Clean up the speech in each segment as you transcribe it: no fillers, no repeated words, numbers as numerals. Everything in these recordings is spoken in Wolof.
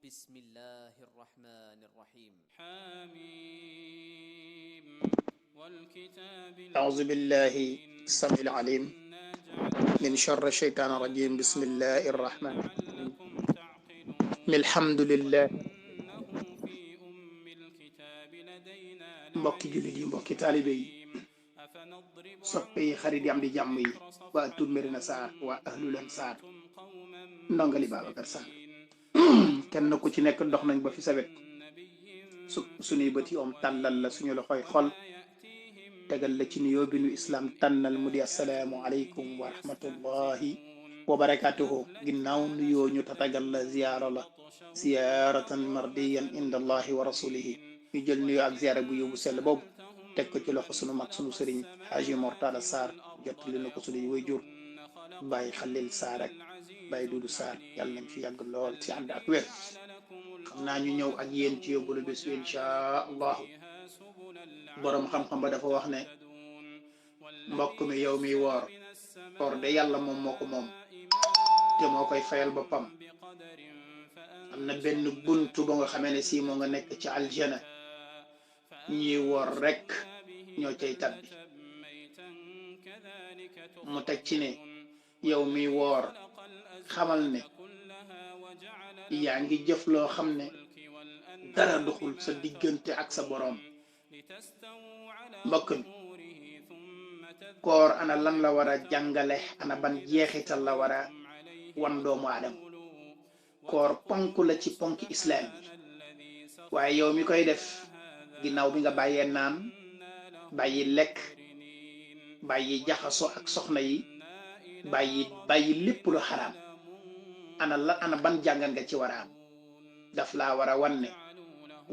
بسم الله الرحمن الرحيم حميم والكتاب أعوذ بالله السميع العليم من شر الشيطان الرجيم بسم الله الرحمن الرحيم لعلكم تعقلون الحمد لله إنه في أم الكتاب لدينا mbokki jullit yi mbokki taalibe yi أفنضرب soppe yi xarit yi am di jàmm yi الذكر waa Tub صفحا Médina Sarr waa أن Ahlul Ansar كنتم قوما ndongali Babacar Sarr مسرفين kenn ku ci nekk dox nañ ba fi sawet suñuy bët yi om tàllal la suñu loxoy xol tegal la ci nuyoo bi nu islaam tànnal mu di assalaamu aleykum wa rahmatullahi wa barakatuhu ginnaaw nuyoo ñu tatagal la ziyaara la ziyaaratan mardiyan inda allahi wa rasulihi ñu jël nuyoo ak ziyaara bu yóbbu sell boobu teg ko ci loxo sunu mag sunu sëriñ Haji Mortada Sarr jot li na ko suñuy way jur Baye Khalil Sarr ak Baye Dudu Sarr yàlla nañ fi yàgg lool ci ànd ak wér xam naa ñu ñëw ak yéen ci yóbbulu bés bi inchaa allahu boroom xam-xam ba dafa wax ne mbokk mi yow miy woor koor de yàlla moom moo ko moom te moo koy fayal boppam am na benn buntu ba nga xamee ne si moo nga nekk ci aljana ñiy woor rekk ñoo cay tabbi mu teg ci ne yow miy woor xamal ne yaa ngi jëf loo xam ne dara doxul sa diggante ak sa boroom mbokk mi koor ana lan la war a jàngale ana ban jeexital la war a wan doomu aadama koor ponk la ci ponk islaam bi waaye yow mi koy def ginnaaw bi nga bàyyee naan bàyyi lekk bàyyi jaxaso ak soxna yi bàyyi lépp lu xaraam ana ban jàngal nga ci war a am daf laa war a wan ne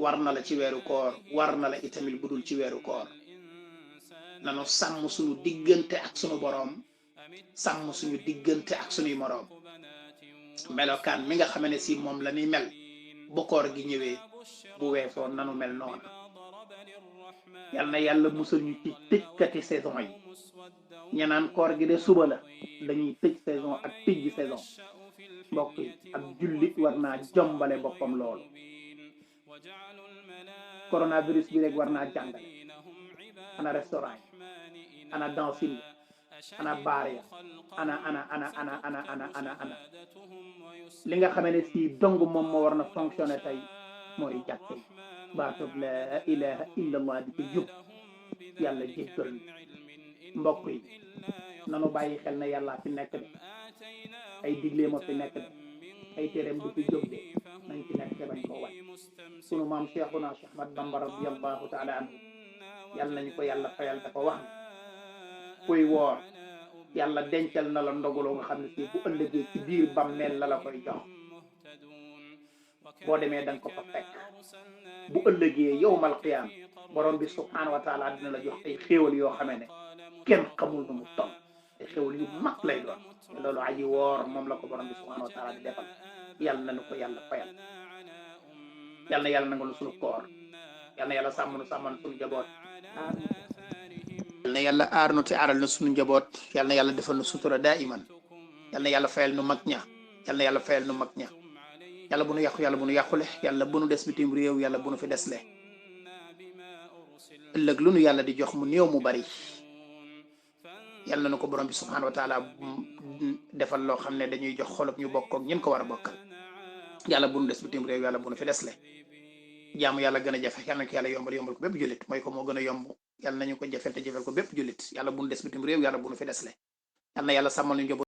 war na la ci weeru koor war na la itamit budul ci weeru koor nanu sàmm suñu diggante ak sunu boroom sàmm suñu diggante ak suñuy moroom melokaan mi nga xam ne si moom la ñuy mel bu koor gi ñëwee bu weesoo nanu mel noonu yal na yàlla musal ñu ci tëjkati saison yi ñanaan koor gi de suba la dañuy tëj saison ak tëjji saison mbokk yi ak jullit war naa jombale boppam loolu coronavirus bi rek war naa jàngale ana restaurant yi ana dancing ana baar ya ana li nga xamee ne si dong moom moo war na fonctionner tey mooy jàkke baatub la ilaha illa allah di ci jub yàlla jéggal mbokk yi nanu bàyyi xel na yàlla fi nekk de ay diglee ma fi nekk de ay téereem du fi jóg de nañ ci nekk bañ ko wàcc sunu maam Cheikhuna Cheikh Ahmad Bamba radiyallahu taala anhu yàlla nañu ko yàlla fayal dafa wax ne kuy woor yàlla dencal na la ndogaloo nga xam ne si bu ëllëgee ci biir bàmmeel la koy jox boo demee danga ko fa fekk bu ëllëgee yawmal qiyaam borom bi subhaanahu wa taala dina la jox ay xéewal yoo xamee ne kenn xamul nu mu toll ay xéewal yu mag lay doon te loolu aji woor moom la ko borom bi subhaanahu wa taala di defal yàlla nañu ko yàlla fayal yàlla na yàlla nangalu suñu koor yàlla na yàlla sàmmal suñu jaboot yàlla na yàlla aar nu te aaral na suñu njaboot yàlla na yàlla defal nu sutura daa iman yàlla na yàlla fayal nu mag ña yàlla na yàlla fayal nu mag ña yàlla bu nu yàqu yàlla bu nu yàqule yàlla bu nu des bitim réew yàlla bu nu fi desle ëllëg lu nu yàlla di jox mu néew mu bari yàlla na nu ko borom bi subhaanahu wa taala defal loo xam ne dañuy jox xolob ñu bokk ak ñin ko war a bokkal yàlla bu nu des bitim réew yàlla bu nu fi desle jaamu yàlla gën a jafe yàlla na ko yàlla yombal ko bépp jullit mooy ko moo gën a yomb yàlla nañu ko jafel te jafel ko bépp jullit yàlla bu nu des bitim réew yàlla bu nu fi desle yàlla na yàlla sàmmal ñu